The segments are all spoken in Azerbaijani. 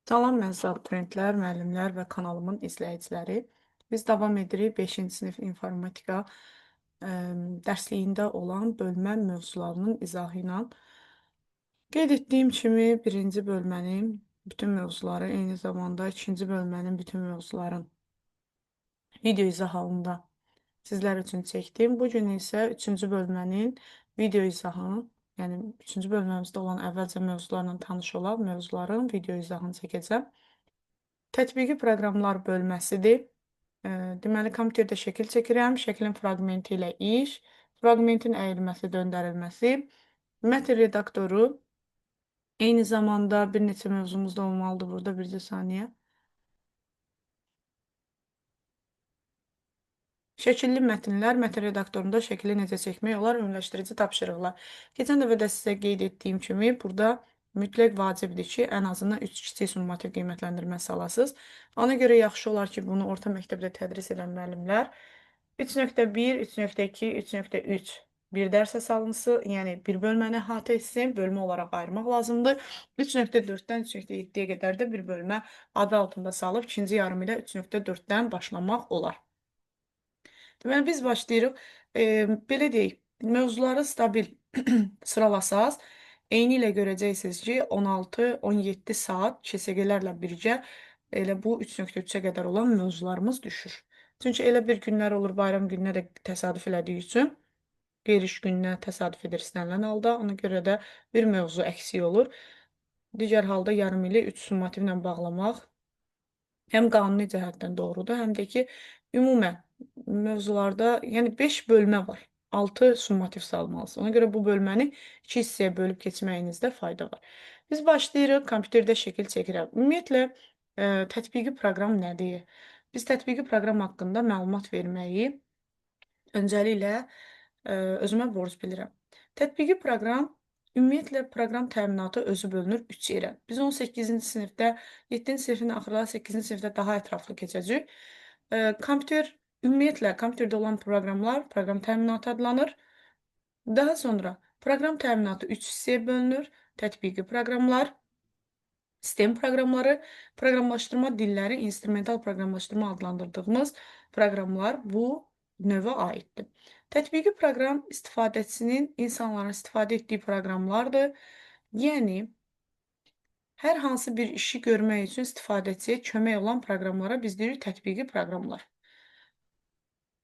Salam əziz abituriyentlər, müəllimlər və kanalımın izləyiciləri. Biz davam edirik 5-ci sinif informatika dərsliyində olan bölmə mövzularının izahı ilə. Qeyd etdiyim kimi birinci bölmənin bütün mövzuları, eyni zamanda ikinci bölmənin bütün mövzuların video izah halında sizlər üçün çəkdim. Bu gün isə üçüncü bölmənin video izahını, yəni üçüncü bölməmizdə olan əvvəlcə mövzularla tanış olaq, mövzuların video izahını çəkəcəm. Tətbiqi proqramlar bölməsidir. Deməli, kompüterdə şəkil çəkirəm, şəklin fraqmenti ilə iş, fraqmentin əyilməsi, döndərilməsi, mətn redaktoru, eyni zamanda bir neçə mövzumuz da olmalıdır burada, bircə saniyə. Şəkilli mətnlər, mətn redaktorunda şəkili necə çəkmək olar, ümumiləşdirici tapşırıqlar. Keçən dəfə də sizə qeyd etdiyim kimi, burada mütləq vacibdir ki, ən azından 3 kiçik summativ qiymətləndirmə alasınız. Ona görə yaxşı olar ki, bunu orta məktəbdə tədris edən müəllimlər 3.1, 3.2, 3.3 bir dərsə salınsın, yəni bir bölməni əhatə etsin, bölmə olaraq ayırmaq lazımdır. 3.4-dən 3.7-yə qədər də bir bölmə adı altında salıb ikinci yarım ilə 3.4-dən başlamaq olar. Deməli, biz başlayırıq. Belə deyək, mövzuları stabil sıralasaz, eyni ilə görəcəksiniz ki, 16-17 saat KSG-lərlə birgə elə bu 3.3-ə qədər olan mövzularımız düşür. Çünki elə bir günlər olur, bayram gününə də təsadüf elədiyi üçün, qeyri-iş gününə təsadüf edir istənilən halda, ona görə də bir mövzu əksik olur. Digər halda yarım ili 3 summativlə bağlamaq həm qanuni cəhətdən doğrudur, həm də ki, ümumən mövzularda, yəni 5 bölmə var. 6 summativ salmalısınız. Ona görə bu bölməni 2 hissəyə bölüb keçməyinizdə fayda var. Biz başlayırıq, kompüterdə şəkil çəkirəm. Ümumiyyətlə, tətbiqi proqram nədir? Biz tətbiqi proqram haqqında məlumat verməyi öncəliklə özümə borc bilirəm. Tətbiqi proqram, ümumiyyətlə proqram təminatı özü bölünür 3 yerə. Biz 18-ci sinifdə, 7-ci sinifin axırları 8-ci sinifdə daha ətraflı keçəcəyik. Kompüter, ümumiyyətlə kompüterdə olan proqramlar proqram təminatı adlanır. Daha sonra proqram təminatı 3 hissəyə bölünür. Tətbiqi proqramlar, sistem proqramları, proqramlaşdırma dilləri, instrumental proqramlaşdırma adlandırdığımız proqramlar bu növə aiddir. Tətbiqi proqram istifadəçisinin, insanların istifadə etdiyi proqramlardır. Yəni, hər hansı bir işi görmək üçün istifadəçiyə kömək olan proqramlara biz deyirik tətbiqi proqramlar.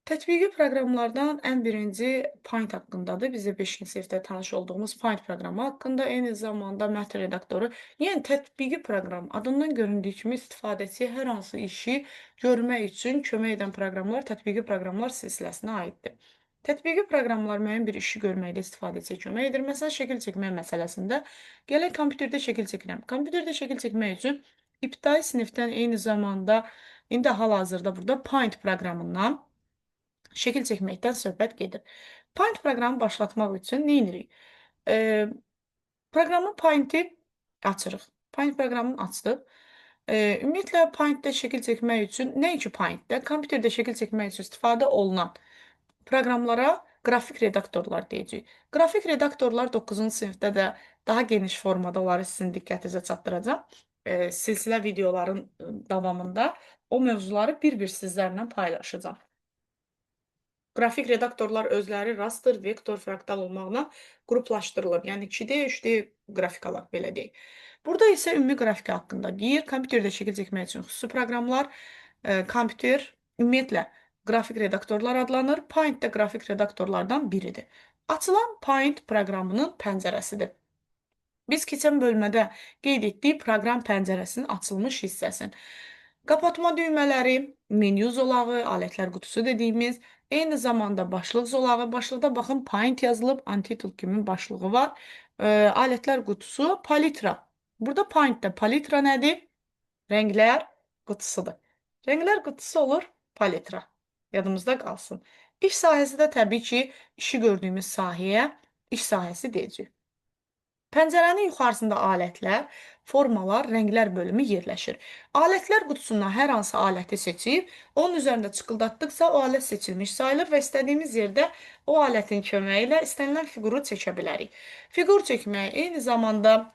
Tətbiqi proqramlardan ən birinci Paint haqqındadır. Bizə 5-ci sinifdə tanış olduğumuz Paint proqramı haqqında, eyni zamanda mətn redaktoru, yəni tətbiqi proqram adından göründüyü kimi istifadəçiyə hər hansı işi görmək üçün kömək edən proqramlar tətbiqi proqramlar silsiləsinə aiddir. Tətbiqi proqramlar müəyyən bir işi görməkdə istifadəçiyə kömək edir. Məsələn, şəkil çəkmək məsələsində gələk kompüterdə şəkil çəkirəm. Kompüterdə şəkil çəkmək üçün ibtidai sinifdən eyni zamanda indi hal-hazırda burada Paint proqramından şəkil çəkməkdən söhbət gedir. Paint proqramı başlatmaq üçün nə edirik? Proqramı Paint-i açırıq. Paint proqramını açdıq. Ümumiyyətlə, Paint-də şəkil çəkmək üçün, nəinki Paint-də, kompüterdə şəkil çəkmək üçün istifadə olunan proqramlara qrafik redaktorlar deyəcəyik. Qrafik redaktorlar 9-cu sinifdə də daha geniş formada onları sizin diqqətinizə çatdıracağam. Silsilə videoların davamında o mövzuları bir-bir sizlərlə paylaşacağam. Qrafik redaktorlar özləri raster, vektor, fraktal olmaqla qruplaşdırılır. Yəni 2D, 3D qrafikalar, belə deyək. Burada isə ümumi qrafika haqqında deyir. Kompüterdə şəkil çəkmək üçün xüsusi proqramlar, kompüter ümumiyyətlə qrafik redaktorlar adlanır. Paint də qrafik redaktorlardan biridir. Açılan Paint proqramının pəncərəsidir. Biz keçən bölmədə qeyd etdik proqram pəncərəsinin açılmış hissəsini. Qapatma düymələri, menyu zolağı, alətlər qutusu dediyimiz, eyni zamanda başlıq zolağı. Başlıqda baxın Paint yazılıb, Untitled kimi başlığı var. Alətlər qutusu, palitra. Burada Paint'də palitra nədir? Rənglər qutusudur. Rənglər qutusu olur palitra. Yadımızda qalsın. İş sahəsi də təbii ki, işi gördüyümüz sahəyə iş sahəsi deyəcəyik. Pəncərənin yuxarısında alətlər, formalar, rənglər bölümü yerləşir. Alətlər qutusundan hər hansı aləti seçib, onun üzərində çıqıldatdıqsa o alət seçilmiş sayılır və istədiyimiz yerdə o alətin köməyi ilə istənilən fiquru çəkə bilərik. Fiqur çəkmək eyni zamanda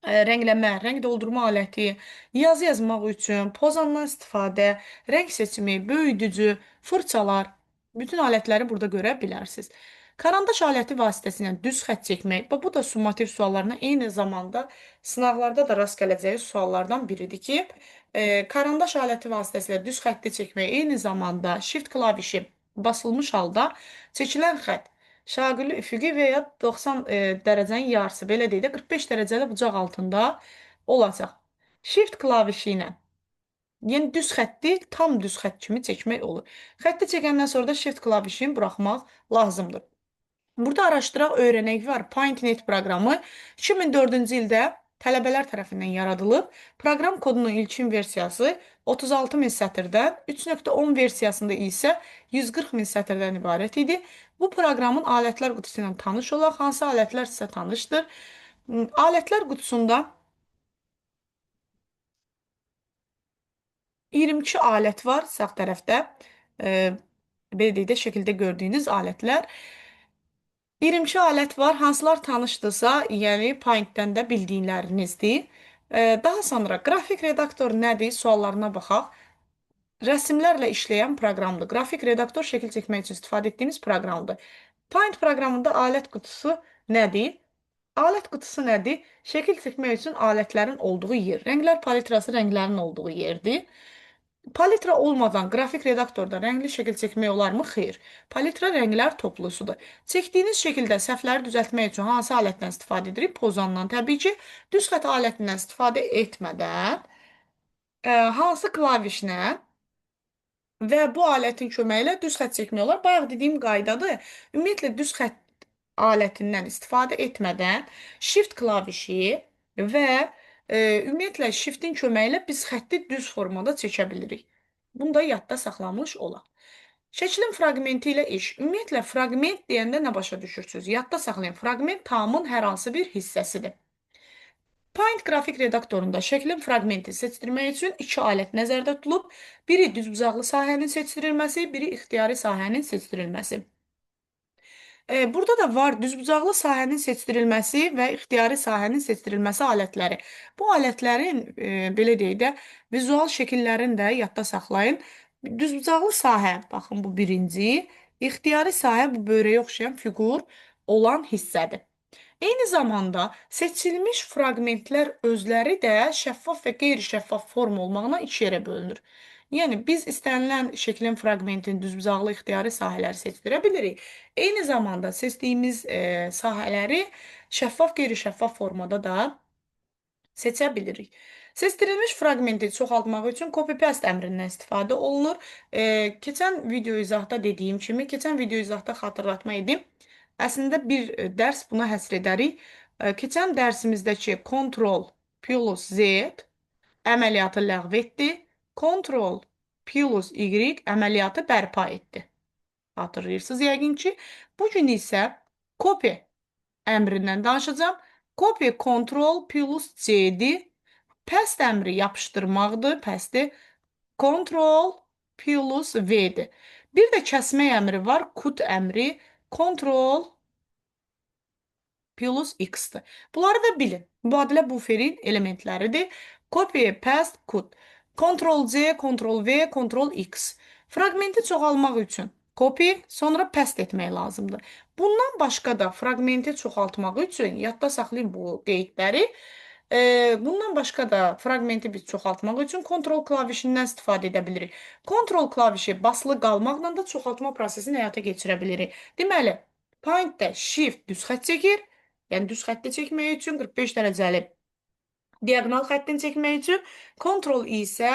Rəngləmə, rəng doldurma aləti, yazı yazmaq üçün pozandan istifadə, rəng seçimi, böyüdücü, fırçalar, bütün alətləri burada görə bilərsiniz. Karandaş aləti vasitəsilə düz xətt çəkmək, bax bu da summativ suallarına eyni zamanda sınaqlarda da rast gələcəyi suallardan biridir ki, karandaş aləti vasitəsilə düz xətti çəkmək eyni zamanda shift klavişi basılmış halda çəkilən xətt şaquli üfüqi və ya 90 dərəcənin yarısı, belə deyək də 45 dərəcəli bucaq altında olacaq. Shift klavişi ilə, yəni düz xətti tam düz xətt kimi çəkmək olur. Xətti çəkəndən sonra da shift klavişini buraxmaq lazımdır. Burada araşdıraq, öyrənək var. PaintNet proqramı 2004-cü ildə tələbələr tərəfindən yaradılıb. Proqram kodunun ilkin versiyası 36.000 sətirdən, 3.10 versiyasında isə 140.000 sətirdən ibarət idi. Bu proqramın alətlər qutusu ilə tanış olaq. Hansı alətlər sizə tanışdır? Alətlər qutusunda 22 alət var sağ tərəfdə. Belə deyək də, şəkildə gördüyünüz alətlər. 22 alət var. Hansılar tanışdırsa, yəni Paint-dən də bildiklərinizdir. Daha sonra qrafik redaktor nədir? Suallarına baxaq. Rəsimlərlə işləyən proqramdır. Qrafik redaktor şəkil çəkmək üçün istifadə etdiyimiz proqramdır. Paint proqramında alət qutusu nədir? Alət qutusu nədir? Şəkil çəkmək üçün alətlərin olduğu yer. Rənglər palitrası rənglərin olduğu yerdir. Palitra olmadan qrafik redaktorda rəngli şəkil çəkmək olarmı? Xeyr. Palitra rənglər toplusudur. Çəkdiyiniz şəkildə səhvləri düzəltmək üçün hansı alətdən istifadə edirik? Pozandan. Təbii ki, düz xətt alətindən istifadə etmədən, hansı klavişlə və bu alətin köməyi ilə düz xətt çəkmək olar? Bayaq dediyim qaydadır. Ümumiyyətlə, düz xətt alətindən istifadə etmədən Shift klavişi və ümumiyyətlə, Shift-in köməyi ilə biz xətti düz formada çəkə bilirik. Bunu da yadda saxlamış olaq. Şəklin fraqmenti ilə iş. Ümumiyyətlə, fraqment deyəndə nə başa düşürsünüz? Yadda saxlayın. Fraqment tamın hər hansı bir hissəsidir. Paint qrafik redaktorunda şəklin fraqmenti seçdirmək üçün iki alət nəzərdə tutulub. Biri düzbucaqlı sahənin seçdirilməsi, biri ixtiyari sahənin seçdirilməsi. Burada da var düzbucaqlı sahənin seçdirilməsi və ixtiyari sahənin seçdirilməsi alətləri. Bu alətlərin, belə deyək də, vizual şəkillərini də yadda saxlayın. Düzbucaqlı sahə, baxın bu birinci, ixtiyari sahə bu böyrəyə oxşayan fiqur olan hissədir. Eyni zamanda seçilmiş fraqmentlər özləri də şəffaf və qeyri-şəffaf forma olmaqla iki yerə bölünür. Yəni, biz istənilən şəklin fraqmentini düzbucaqlı ixtiyari sahələri seçdirə bilirik. Eyni zamanda seçdiyimiz sahələri şəffaf, qeyri-şəffaf formada da seçə bilirik. Seçdirilmiş fraqmenti çoxaltmaq üçün copy-paste əmrindən istifadə olunur. Keçən video izahda dediyim kimi, keçən video izahda xatırlatma edim. Əslində, bir dərs buna həsr edərik. Keçən dərsimizdəki Ctrl plus Z əməliyyatı ləğv etdi. Ctrl plus Y əməliyyatı bərpa etdi. Hatırlayırsınız yəqin ki. Bugün isə copy əmrindən danışacağam. Copy Ctrl plus C-dir. Paste əmri yapışdırmaqdır. Paste Ctrl plus V-dir. Bir də kəsmək əmri var. Cut əmri Ctrl plus X-dir. Bunları da bilin. Mübadilə buferin elementləridir. Copy, paste, cut. Ctrl C, Ctrl V, Ctrl X. Fraqmenti çoxalmaq üçün copy, sonra paste etmək lazımdır. Bundan başqa da fraqmenti çoxaltmaq üçün yadda saxlayın bu qeydləri. Bundan başqa da fraqmenti biz çoxaltmaq üçün Ctrl klavişindən istifadə edə bilirik. Ctrl klavişi basılı qalmaqla da çoxaltma prosesini həyata keçirə bilirik. Deməli, Paint-də Shift düz xətt çəkir. Yəni düz xətti çəkmək üçün 45 dərəcəli diaqonal xəttini çəkmək üçün, Ctrl isə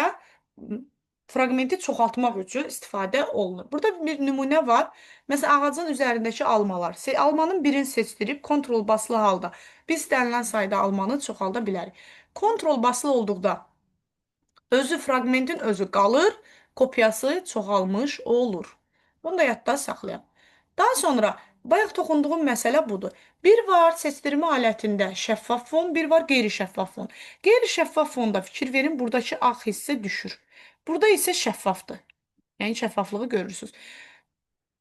fraqmenti çoxaltmaq üçün istifadə olunur. Burada bir nümunə var. Məsələn, ağacın üzərindəki almalar. Almanın birini seçdirib Ctrl basılı halda biz istənilən sayda almanı çoxalda bilərik. Ctrl basılı olduqda özü fraqmentin özü qalır, kopyası çoxalmış olur. Bunu da yadda saxlayaq. Daha sonra bayaq toxunduğum məsələ budur. Bir var seçdirmə alətində şəffaf fon, bir var qeyri-şəffaf fon. Qeyri-şəffaf fonda fikir verin, buradakı ağ hissə düşür. Burada isə şəffafdır. Yəni şəffaflığı görürsünüz.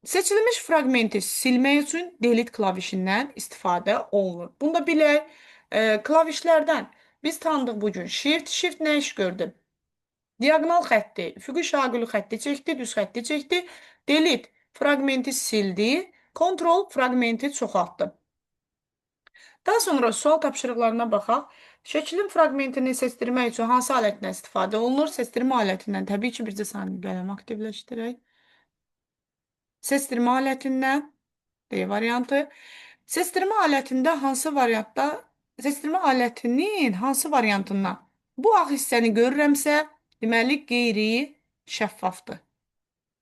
Seçilmiş fraqmenti silmək üçün delete klavişindən istifadə olunur. Bunu da bilək. Klavişlərdən Biz tanıdıq bugün Shift. Shift nə iş gördü? Diaqonal xətti, üfüqi şaquli xətti çəkdi, düz xətti çəkdi. Delete fraqmenti sildi. Ctrl fraqmenti çoxaltdı. Daha sonra sual tapşırıqlarına baxaq. Şəklin fraqmentini seçdirmək üçün hansı alətdən istifadə olunur? Seçdirmə alətindən təbii ki, bircə saniyə qələm aktivləşdirək. Seçdirmə alətindən D variantı. Seçdirmə alətində hansı variantda, seçdirmə alətinin hansı variantından bu ağ hissəni görürəmsə, deməli qeyri şəffafdır.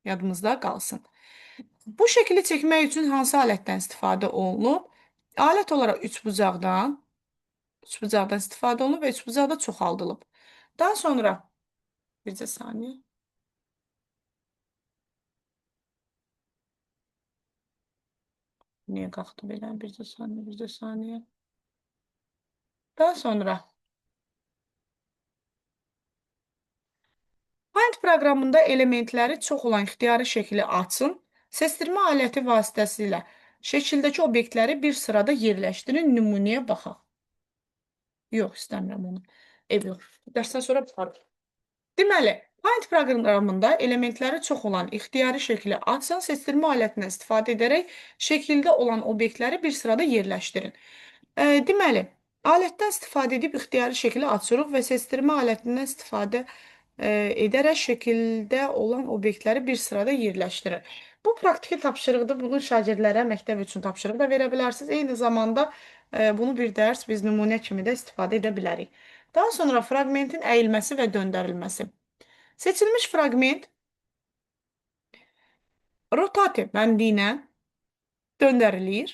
Yadımızda qalsın. Bu şəkili çəkmək üçün hansı alətdən istifadə olunub? Alət olaraq üçbucaqdan istifadə olunub və üçbucaq da çoxaldılıb. Daha sonra bircə saniyə. Niyə qalxdı belə? Bircə saniyə, bircə saniyə. Daha sonra Paint proqramında elementləri çox olan ixtiyari şəkili açın. Seçdirmə aləti vasitəsilə şəkildəki obyektləri bir sırada yerləşdirin. Nümunəyə baxaq. Yox, istəmirəm onu. Ev yox. Dərsdən sonra baxarıq. Deməli, Paint proqramında elementləri çox olan ixtiyari şəkili açın, seçdirmə alətindən istifadə edərək şəkildə olan obyektləri bir sırada yerləşdirin. Deməli, alətdən istifadə edib ixtiyari şəkili açırıq və seçdirmə alətindən istifadə edərək şəkildə olan obyektləri bir sırada yerləşdirir. Bu praktiki tapşırıqdır. Bunu şagirdlərə məktəb üçün tapşırıq da verə bilərsiniz. Eyni zamanda bunu bir dərs biz nümunə kimi də istifadə edə bilərik. Daha sonra fraqmentin əyilməsi və döndərilməsi. Seçilmiş fraqment rotate bəndi ilə döndərilir.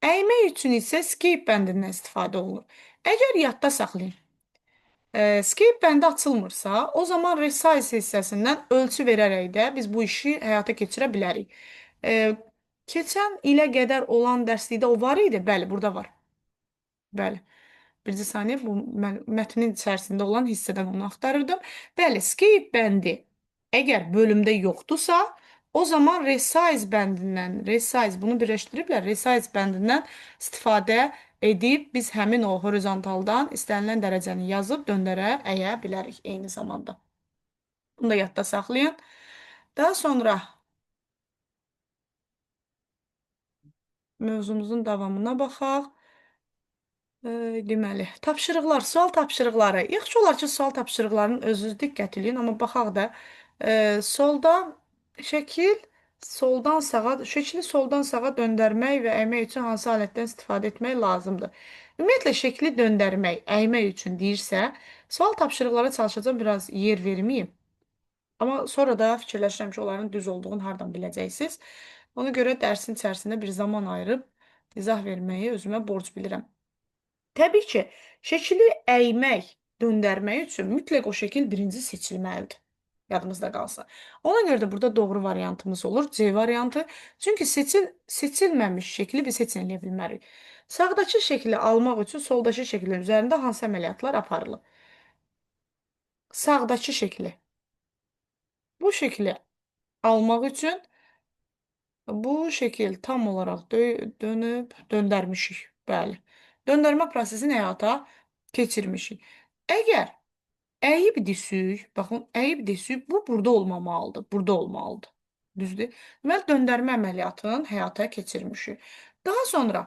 Əymək üçün isə escape bəndindən istifadə olunur. Əgər yadda saxlayın, escape bəndi açılmırsa, o zaman resize hissəsindən ölçü verərək də biz bu işi həyata keçirə bilərik. Keçən ilə qədər olan dərslikdə o var idi? Bəli, burada var. Bəli. Bircə saniyə, bu mətnin içərisində olan hissədən onu axtarırdım. Bəli, escape bəndi əgər bölümdə yoxdursa, o zaman resize bəndindən, resize, bunu birləşdiriblər, resize bəndindən istifadə edib biz həmin o horizontaldan istənilən dərəcəni yazıb döndərə, əyə bilərik eyni zamanda. Bunu da yadda saxlayın. Daha sonra mövzumuzun davamına baxaq. Deməli, tapşırıqlar, sual tapşırıqları. Yaxşı olar ki, sual tapşırıqlarının özünüz diqqət eləyin, amma baxaq da. Solda şəkil soldan sağa, şəkli soldan sağa döndərmək və əymək üçün hansı alətdən istifadə etmək lazımdır? Ümumiyyətlə, şəkli döndərmək, əymək üçün deyirsə, sual tapşırıqlara çalışacağam, biraz yer verməyim. Amma sonra da fikirləşirəm ki, onların düz olduğunu hardan biləcəksiniz. Ona görə dərsin içərisində bir zaman ayırıb izah verməyi özümə borc bilirəm. Təbii ki, şəkili əymək, döndərmək üçün mütləq o şəkil birinci seçilməlidir. Yadımızda qalsın. Ona görə də burada doğru variantımız olur. C variantı. Çünki seçilməmiş şəkili biz heç nə eləyə bilmərik. Sağdakı şəkili almaq üçün soldakı şəklin üzərində hansı əməliyyatlar aparılır? Sağdakı şəkli. Bu şəkli almaq üçün bu şəkil tam olaraq dönüb döndərmişik. Bəli. Döndərmə prosesini həyata keçirmişik. Əgər əyib desük, baxın, əyib desük, bu burada olmamalıdır, burada olmalıdır. Düzdür? Deməli, döndərmə əməliyyatını həyata keçirmişik. Daha sonra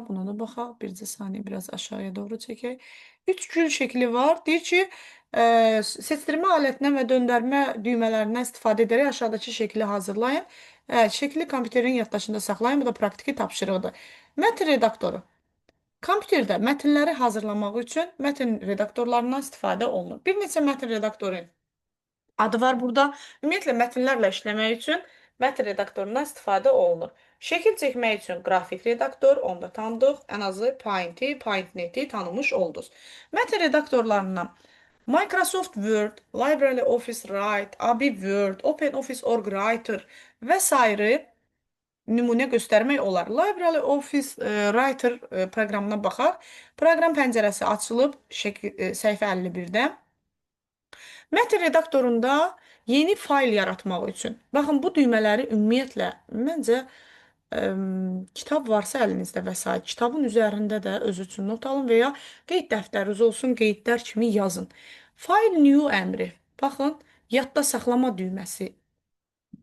buna da baxaq. Bircə saniyə biraz aşağıya doğru çəkək. 3 gül şəkli var. Deyir ki, seçdirmə alətindən və döndərmə düymələrindən istifadə edərək aşağıdakı şəkli hazırlayın. Şəkli kompüterin yaddaşında saxlayın. Bu da praktiki tapşırıqdır. Mətn redaktoru. Kompüterdə mətnləri hazırlamaq üçün mətn redaktorlarından istifadə olunur. Bir neçə mətn redaktoru adı var burada. Ümumiyyətlə, mətnlərlə işləmək üçün mətn redaktorundan istifadə olunur. Şəkil çəkmək üçün qrafik redaktor, onu da tanıdıq. Ən azı Paint-i, PaintNet-i tanımış oldunuz. Mətn redaktorlarından Microsoft Word, LibreOffice Write, Adobe Word, OpenOffice.org Writer və sairə nümunə göstərmək olar. LibreOffice Writer proqramına baxaq. Proqram pəncərəsi açılıb səhifə 51-də. Mətn redaktorunda yeni fayl yaratmaq üçün. Baxın, bu düymələri ümumiyyətlə məncə Kitab varsa əlinizdə vəsait, kitabın üzərində də özü üçün not alın və ya qeyd dəftəriniz olsun, qeydlər kimi yazın. File new əmri. Baxın, yadda saxlama düyməsi.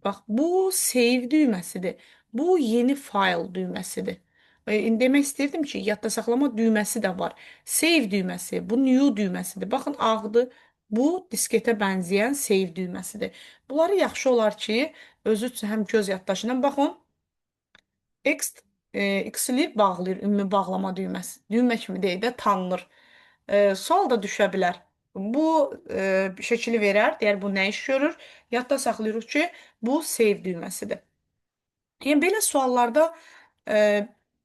Bax, bu save düyməsidir. Bu yeni file düyməsidir. İndi demək istəyirdim ki, yadda saxlama düyməsi də var. Save düyməsi, bu new düyməsidir. Baxın, ağdır. Bu disketə bənzəyən save düyməsidir. Bunları yaxşı olar ki, özü üçün həm göz yaddaşından baxın. X, X-li bağlayır, ümumi bağlama düyməsi. Düymə kimi deyil də tanınır. Sual da düşə bilər. Bu şəkili verər, deyər bu nə iş görür? Yadda saxlayırıq ki, bu save düyməsidir. Yəni belə suallarda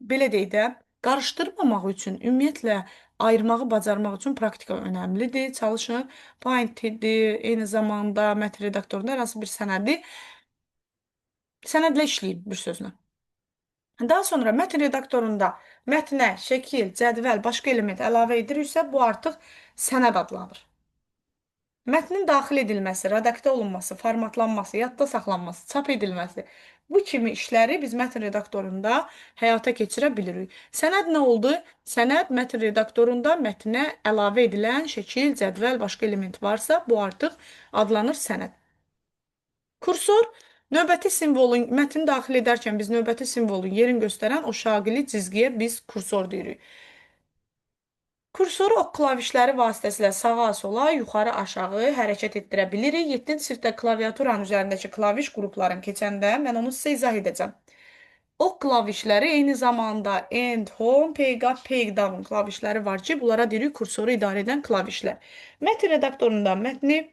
belə deyək də, qarışdırmamaq üçün, ümumiyyətlə ayırmağı bacarmaq üçün praktika önəmlidir. Çalışın. Paint-dir, eyni zamanda mətn redaktorunda hər hansı bir sənədi sənədlə işləyin bir sözlə. Daha sonra mətn redaktorunda mətnə şəkil, cədvəl, başqa element əlavə ediriksə, bu artıq sənəd adlanır. Mətnin daxil edilməsi, redaktə olunması, formatlanması, yadda saxlanması, çap edilməsi bu kimi işləri biz mətn redaktorunda həyata keçirə bilirik. Sənəd nə oldu? Sənəd mətn redaktorunda mətnə əlavə edilən şəkil, cədvəl, başqa element varsa, bu artıq adlanır sənəd. Kursor növbəti simvolun mətni daxil edərkən biz növbəti simvolun yerini göstərən o şaqili cizgiyə biz kursor deyirik. Kursoru ox klavişləri vasitəsilə sağa, sola, yuxarı, aşağı hərəkət etdirə bilirik. 7-ci sinifdə klaviaturanın üzərindəki klaviş qruplarını keçəndə mən onu sizə izah edəcəm. Ox klavişləri eyni zamanda End, Home, Page Up, Page Down klavişləri var ki, bunlara deyirik kursoru idarə edən klavişlər. Mətn redaktorunda mətni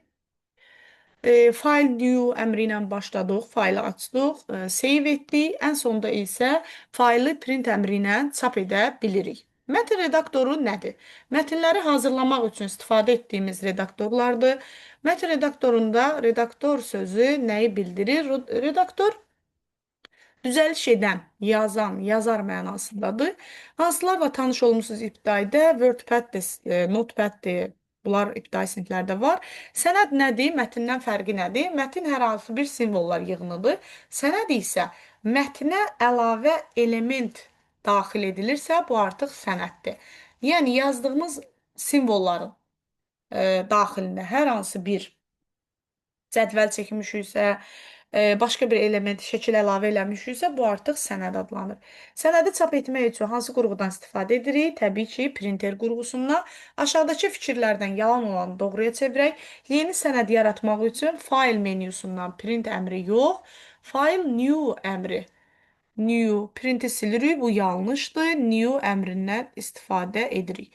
File new əmri ilə başladıq, faylı açdıq, save etdik. Ən sonda isə faylı print əmri ilə çap edə bilirik. Mətn redaktoru nədir? Mətnləri hazırlamaq üçün istifadə etdiyimiz redaktorlardır. Mətn redaktorunda redaktor sözü nəyi bildirir? Redaktor düzəliş edən, yazan, yazar mənasındadır. Hansılarla tanış olmusunuz ibtidadə? WordPad-dir, Notepad-dir. Bunlar ibtidai siniflərdə var. Sənəd nədir? Mətndən fərqi nədir? Mətn hər hansı bir simvollar yığınıdır. Sənəd isə mətnə əlavə element daxil edilirsə, bu artıq sənəddir. Yəni yazdığımız simvolların daxilində hər hansı bir cədvəl çəkmişiksə, başqa bir element, şəkil əlavə eləmişiksə, bu artıq sənəd adlanır. Sənədi çap etmək üçün hansı qurğudan istifadə edirik? Təbii ki, printer qurğusundan. Aşağıdakı fikirlərdən yalan olanı doğruya çevirək. Yeni sənəd yaratmaq üçün file menyusundan print əmri yox, file new əmri. New, printi silirik, bu yanlışdır. New əmrindən istifadə edirik.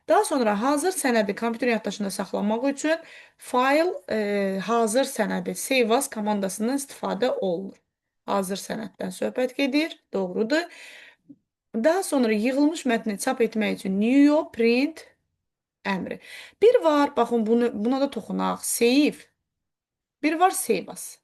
Daha sonra hazır sənədi kompüter yaddaşında saxlamaq üçün file hazır sənədi save as komandasından istifadə olunur. Hazır sənəddən söhbət gedir, doğrudur. Daha sonra yığılmış mətni çap etmək üçün new print əmri. Bir var, baxın buna da toxunaq. Save. Bir var save as.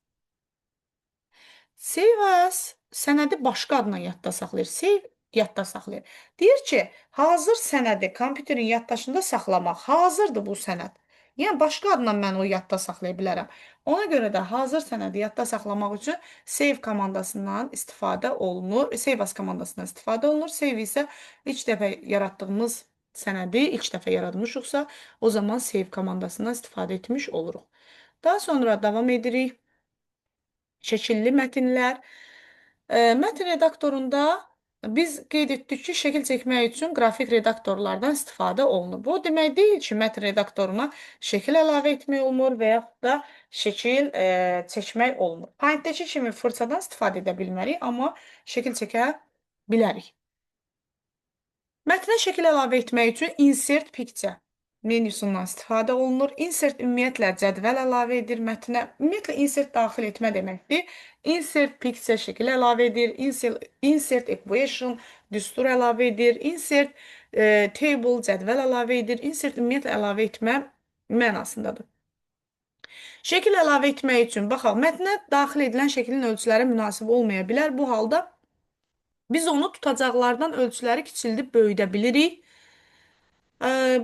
Save as sənədi başqa adla yadda saxlayır. Save yadda saxlayır. Deyir ki, hazır sənədi kompüterin yaddaşında saxlamaq. Hazırdır bu sənəd. Yəni başqa adla mən o yadda saxlaya bilərəm. Ona görə də hazır sənədi yadda saxlamaq üçün save komandasından istifadə olunur. Save as komandasından istifadə olunur. Save isə ilk dəfə yaratdığımız sənədi ilk dəfə yaratmışıqsa, o zaman save komandasından istifadə etmiş oluruq. Daha sonra davam edirik. Şəkilli mətnlər. Mətn redaktorunda biz qeyd etdik ki, şəkil çəkmək üçün qrafik redaktorlardan istifadə olunur. Bu o demək deyil ki, mətn redaktoruna şəkil əlavə etmək olmur və yaxud da şəkil çəkmək olmur. Paint-dəki kimi fırçadan istifadə edə bilmərik, amma şəkil çəkə bilərik. Mətnə şəkil əlavə etmək üçün Insert Picture menyusundan istifadə olunur. Insert ümumiyyətlə cədvəl əlavə edir mətnə. Ümumiyyətlə insert daxil etmə deməkdir. Insert picture şəkil əlavə edir. Insert equation düstur əlavə edir. Insert table cədvəl əlavə edir. Insert ümumiyyətlə əlavə etmə mənasındadır. Şəkil əlavə etmək üçün baxaq, mətnə daxil edilən şəklin ölçüləri münasib olmaya bilər. Bu halda biz onu tutacaqlardan ölçüləri kiçildib böyüdə bilirik.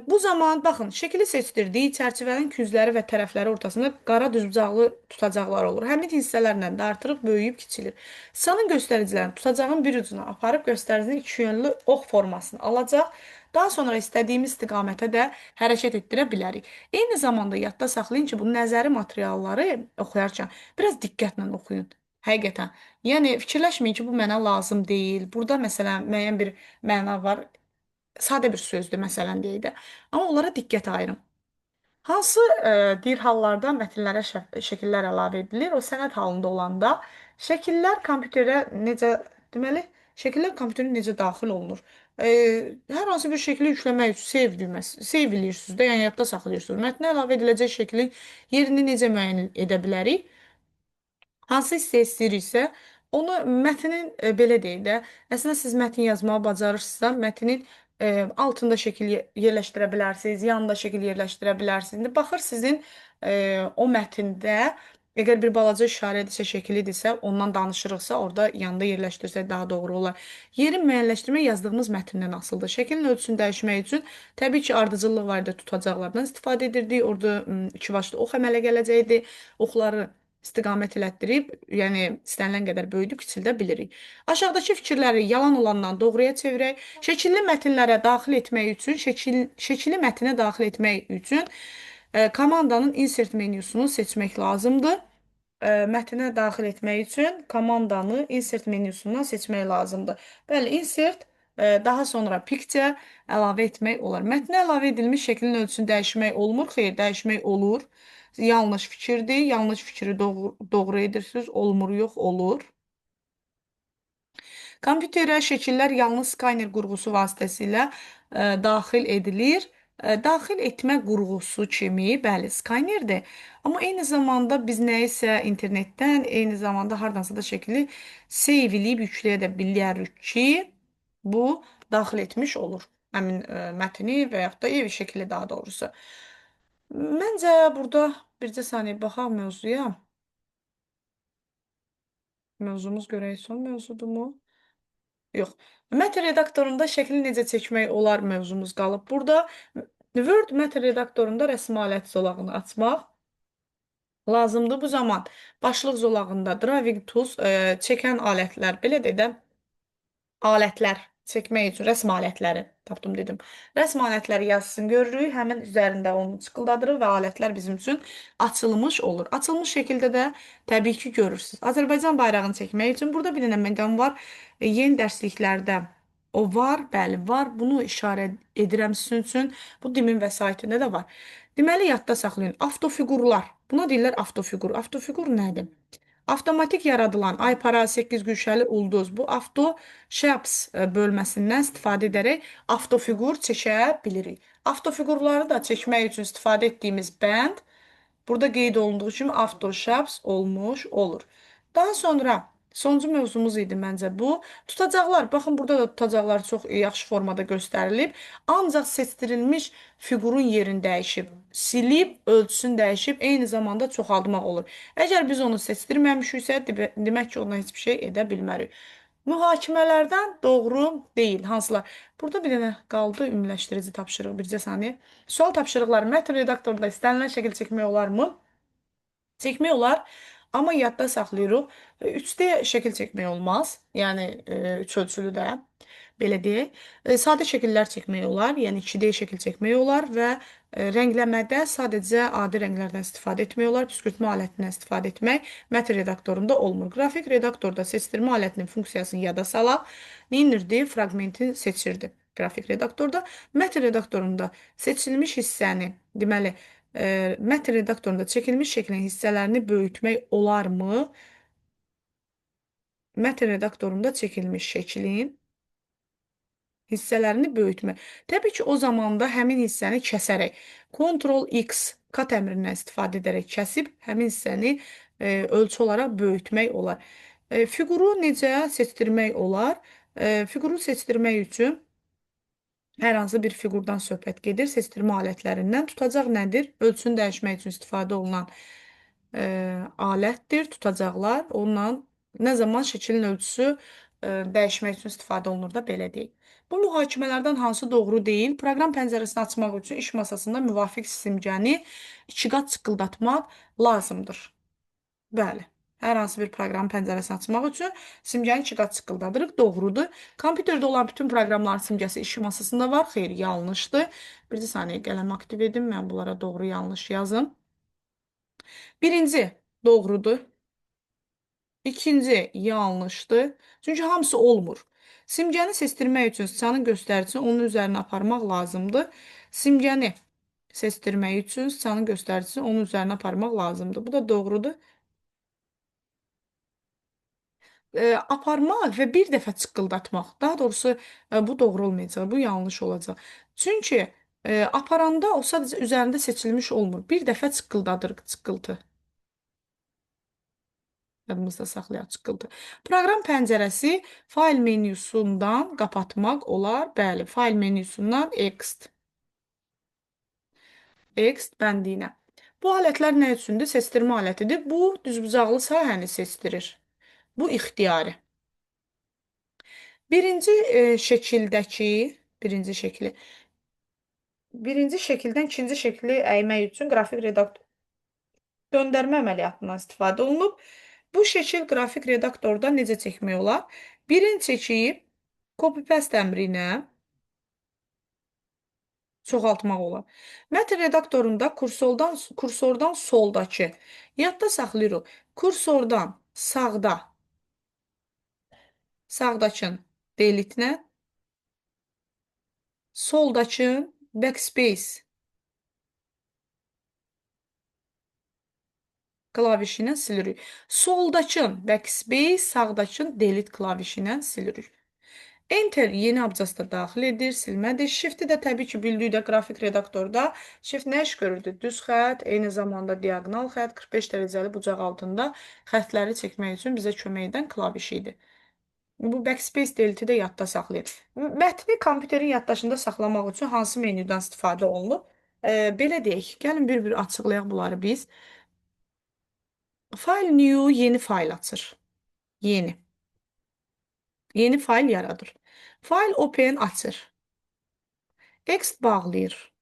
Bu zaman baxın, şəkili seçdirdiyi çərçivənin küncləri və tərəfləri ortasında qara düzbucaqlı tutacaqlar olur. Həmin hissələrlə də artırıb, böyüyüb, kiçilir. Sanın göstəricilərini tutacağın bir ucuna aparıb göstəricinin iki yönlü ox formasını alacaq. Daha sonra istədiyimiz istiqamətə də hərəkət etdirə bilərik. Eyni zamanda yadda saxlayın ki, bu nəzəri materialları oxuyarkən biraz diqqətlə oxuyun. Həqiqətən. Yəni, fikirləşməyin ki, bu mənə lazım deyil. Burada, məsələn, müəyyən bir məna var. Sadə bir sözdür, məsələn, deyək də. Amma onlara diqqət ayırın. Hansı deyir hallarda mətnlərə şəkillər əlavə edilir? O sənəd halında olanda şəkillər kompüterə necə, deməli, şəkillər kompüterə necə daxil olunur? Hər hansı bir şəkli yükləmək üçün save düyməsi, save eləyirsiniz də, yəni yadda saxlayırsınız. Mətnə əlavə ediləcək şəklin yerini necə müəyyən edə bilərik? Hansı hissə istəyiriksə, onu mətnin, belə deyək də, əslində siz mətn yazmağı bacarırsınızsa, mətnin altında şəkil yerləşdirə bilərsiniz, yanında şəkil yerləşdirə bilərsiniz. İndi baxır sizin o mətndə, əgər bir balaca işarədirsə, şəkilidirsə, ondan danışırıqsa, orada yanında yerləşdirsək daha doğru olar. Yeri müəyyənləşdirmək yazdığımız mətndən asılıdır. Şəklin ölçüsünü dəyişmək üçün təbii ki, ardıcıllıq var idi, tutacaqlardan istifadə edirdik. Orada iki başlı ox əmələ gələcəkdi. Oxları istiqamət elətdirib, yəni istənilən qədər böyüdüb kiçildə bilirik. Aşağıdakı fikirləri yalan olandan doğruya çevirək. Şəkilli mətnlərə daxil etmək üçün, şəkilli mətnə daxil etmək üçün komandanın insert menüsunu seçmək lazımdır. Mətnə daxil etmək üçün komandanı insert menüsundan seçmək lazımdır. Bəli, insert, daha sonra picture əlavə etmək olar. Mətnə əlavə edilmiş şəklin ölçüsünü dəyişmək olmur. Xeyr, dəyişmək olur. Yanlış fikirdir. Yanlış fikri doğru edirsiniz. Olmur, yox, olur. Kompüterə şəkillər yalnız skaner qurğusu vasitəsilə daxil edilir. Daxil etmə qurğusu kimi, bəli, skanerdir. Amma eyni zamanda biz nəyisə internetdən, eyni zamanda hardansa da şəkili save eləyib yükləyə də bilərik ki, bu daxil etmiş olur. Həmin mətni və yaxud da ev şəkili daha doğrusu. Məncə burada bircə saniyə baxaq mövzuya. Mövzumuz görək son mövzudurmu? Yox. Mətn redaktorunda şəkli necə çəkmək olar mövzumuz qalıb burada. Word mətn redaktorunda rəsm aləti zolağını açmaq lazımdır. Bu zaman başlıq zolağında Drawing Tools, çəkən alətlər, belə deyək də, alətlər çəkmək üçün rəsm alətləri tapdım dedim. Rəsm alətləri yazısını görürük. Həmin üzərində onu çıxıldadırıq və alətlər bizim üçün açılmış olur. Açılmış şəkildə də təbii ki görürsünüz. Azərbaycan bayrağını çəkmək üçün burada bir dənə məqam var. Yeni dərsliklərdə o var, bəli var. Bunu işarə edirəm sizin üçün. Bu DİM-in vəsaitində də var. Deməli, yadda saxlayın. Avtofiqurlar. Buna deyirlər avtofiqur. Avtofiqur nədir? Avtomatik yaradılan aypara, 8 güşəli ulduz. Bu avto shapes bölməsindən istifadə edərək avtofiqur çəkə bilirik. Avtofiqurları da çəkmək üçün istifadə etdiyimiz bənd burada qeyd olunduğu kimi avto shapes olmuş olur. Daha sonra sonuncu mövzumuz idi məncə bu. Tutacaqlar. Baxın, burada da tutacaqlar çox yaxşı formada göstərilib. Ancaq seçdirilmiş fiqurun yerini dəyişib, silib, ölçüsünü dəyişib, eyni zamanda çoxaltmaq olur. Əgər biz onu seçdirməmişiksə, demək ki, ondan heç bir şey edə bilmərik. Mühakimələrdən doğru deyil. Hansılar? Burada bir dənə qaldı ümumiləşdirici tapşırıq. Bircə saniyə. Sual tapşırıqları mətn redaktorunda istənilən şəkil çəkmək olarmı? Çəkmək olar. Amma yadda saxlayırıq. 3D şəkil çəkmək olmaz. Yəni, 3 ölçülü də. Belə deyək. Sadə şəkillər çəkmək olar. Yəni 2D şəkil çəkmək olar və rəngləmədə sadəcə adi rənglərdən istifadə etmək olar. Püskürtmə alətindən istifadə etmək mətn redaktorunda olmur. Qrafik redaktorda seçdirmə alətinin funksiyasını yada salaq. Neynirdi? Fraqmenti seçirdi. Qrafik redaktorda. Mətn redaktorunda seçilmiş hissəni, deməli, mətn redaktorunda çəkilmiş şəklin hissələrini böyütmək olarmı? Mətn redaktorunda çəkilmiş şəklin hissələrini böyütmək. Təbii ki, o zamanda həmin hissəni kəsərək, Ctrl X kat əmrindən istifadə edərək kəsib həmin hissəni ölçü olaraq böyütmək olar. Fiquru necə seçdirmək olar? Fiquru seçdirmək üçün hər hansı bir fiqurdan söhbət gedir. Seçdirmə alətlərindən tutacaq nədir? Ölçünü dəyişmək üçün istifadə olunan alətdir, tutacaqlar. Onunla nə zaman şəklin ölçüsü dəyişmək üçün istifadə olunur da, belə deyək. Bu mühakimələrdən hansı doğru deyil? Proqram pəncərəsini açmaq üçün iş masasında müvafiq simgəni iki qat çıqqıldatmaq lazımdır. Bəli. Hər hansı bir proqram pəncərəsini açmaq üçün simgəni iki qat çıqqıldadırıq. Doğrudur. Kompüterdə olan bütün proqramların simgəsi iş masasında var. Xeyr, yanlışdır. Bir saniyə qələm aktiv edim. Mən bunlara doğru yanlış yazım. Birinci doğrudur. İkinci yanlışdır. Çünki hamısı olmur. Simgəni seçdirmək üçün sıçanın göstəricisini onun üzərinə aparmaq lazımdır. Simgəni seçdirmək üçün sıçanın göstəricisini onun üzərinə aparmaq lazımdır. Bu da doğrudur. Aparmaq və bir dəfə çıqqıldatmaq. Daha doğrusu bu doğru olmayacaq, bu yanlış olacaq. Çünki aparanda o sadəcə üzərində seçilmiş olmur. Bir dəfə çıqqıldadırıq, çıqqıltı. Yadımızda saxlayaq çıqqıltı. Proqram pəncərəsi fayl menyusundan qapatmaq olar. Bəli, fayl menyusundan Exit. Exit bəndi ilə. Bu alətlər nə üçündür? Seçdirmə alətidir. Bu düzbucaqlı sahəni seçdirir. Bu ixtiyari. Birinci şəkildəki, birinci şəkli, birinci şəkildən ikinci şəkli əymək üçün qrafik redaktor döndərmə əməliyyatından istifadə olunub. Bu şəkil qrafik redaktorda necə çəkmək olar? Birini çəkib copy-paste əmri ilə çoxaltmaq olar. Mətn redaktorunda kursordan soldakı, yadda saxlayırıq, kursordan sağda, sağdakın delete-nə, soldakın backspace klavişi ilə silirik. Soldakın backspace, sağdakın delete klavişi ilə silirik. Enter yeni abzasda daxil edir, silmədir. Shift-i də təbii ki, bildikdə qrafik redaktorda Shift nə iş görürdü? Düz xətt, eyni zamanda diaqonal xətt, 45 dərəcəli bucaq altında xəttləri çəkmək üçün bizə kömək edən klaviş idi. Bu backspace delete-i də yadda saxlayır. Mətni kompüterin yaddaşında saxlamaq üçün hansı menyudan istifadə olunub? Belə deyək, gəlin bir-bir açıqlayaq bunları biz. File new yeni fayl açır. Yeni. Yeni fayl yaradır. File open açır. Text bağlayır.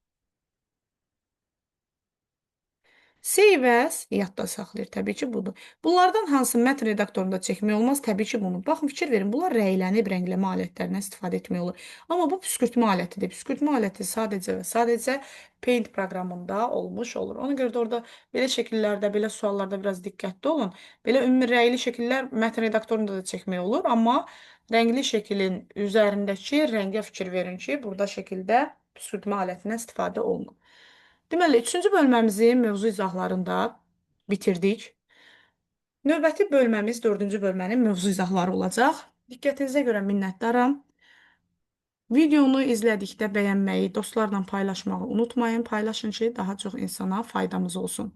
Save as yadda saxlayır. Təbii ki, budur. Bunlardan hansı mətn redaktorunda çəkmək olmaz? Təbii ki, bunu. Baxın, fikir verin. Bunlar rənglənib, rəngləmə alətlərindən istifadə etmək olur. Amma bu püskürtmə alətidir. Püskürtmə aləti sadəcə və sadəcə Paint proqramında olmuş olur. Ona görə də orada belə şəkillərdə, belə suallarda biraz diqqətli olun. Belə ümumi rəngli şəkillər mətn redaktorunda da çəkmək olur. Amma rəngli şəklin üzərindəki rəngə fikir verin ki, burada şəkildə püskürtmə alətindən istifadə olunur. Deməli, üçüncü bölməmizi mövzu izahlarında bitirdik. Növbəti bölməmiz, dördüncü bölmənin mövzu izahları olacaq. Diqqətinizə görə minnətdaram. Videonu izlədikdə bəyənməyi, dostlarla paylaşmağı unutmayın. Paylaşın ki, daha çox insana faydamız olsun.